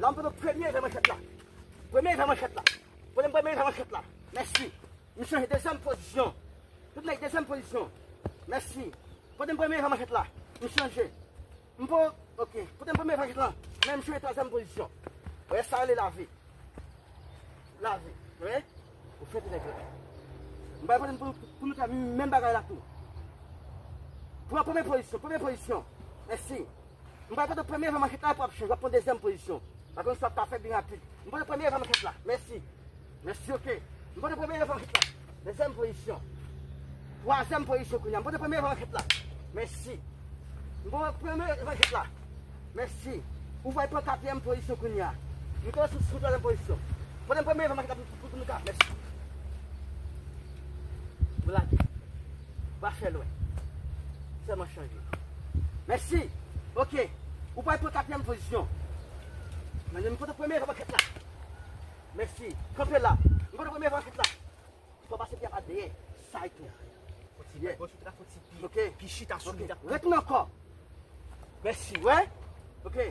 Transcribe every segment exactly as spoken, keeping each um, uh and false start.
La, m pote premye avè manchèt la. Premye avè manchèt la. Pote m premye avè manchèt la. Mèsi. M chanje dezyèm pozisyon. Tout nèg dezyèm pozisyon. Mèsi. Pote m premye avè manchèt la. M chanje. M po, ok. Pote m premye avè manchèt la. Men m chanje twazyèm pozisyon. Wè sa rele lavi. Lavi. Wè. Ou fè tout nèg la. M bay pote m pou, pou nou fè menm bagay la tou. Pran premye pozisyon. Premye pozisyon. Mèsi. M pral pote premye avè manchèt la, epi w ap chanje, w ap pran dezyèm pozisyon. Pa konn sa w ap ka fè byen rapid. M pote premye avè manchèt la. Mèsi. Mèsi, ok. M pote premye avè manchèt la. Dezyèm pozisyon. Twazyèm pozisyon kounye a. M pote premye avè manchèt la. Mèsi. M pote premye avè manchèt la. Mèsi. Ou va pran katriyèm pozisyon kounye a. M tonbe sou, sou twazyèm pozisyon. Pote premye avè manchèt la pou, pou, pou nou ka. Mèsi. Ou lage. Pa fè lwen. Sèlman chanje. Mèsi. Ok. Ou pral pran katriyèm pozisyon. Men m pote premye avè manchèt la. Mèsi. Kanpe la. M pote premye avè manchèt la. Fò pase pye a pa dèyè. Sa e tou. Fò ti bay gòch ou ta fò ti pi. Ok. Pi chita sou li. Ok. Retounen ankò. Mèsi. Wè. Ok.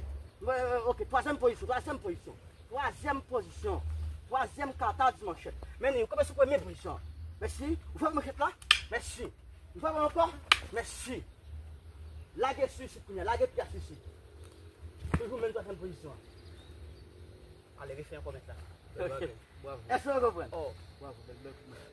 Wè, wè, ok. Twazyèm pozisyon. Twazyèm pozisyon. Twazyèm pozisyon. Twazyèm kata di manchèt. Men ou kanpe sou premye pozisyon. Mèsi. Ou fè manchèt la. Mèsi. Ou fè ankò. Mèsi. Lage sou isit kounye a. Lage pye a sou isit. Toujou menm twazyèm pozisyon an. Ale refè ankò mèt la. Ok. Bravo. Èske w konprann? Oh. Bravo, bèl, bèl.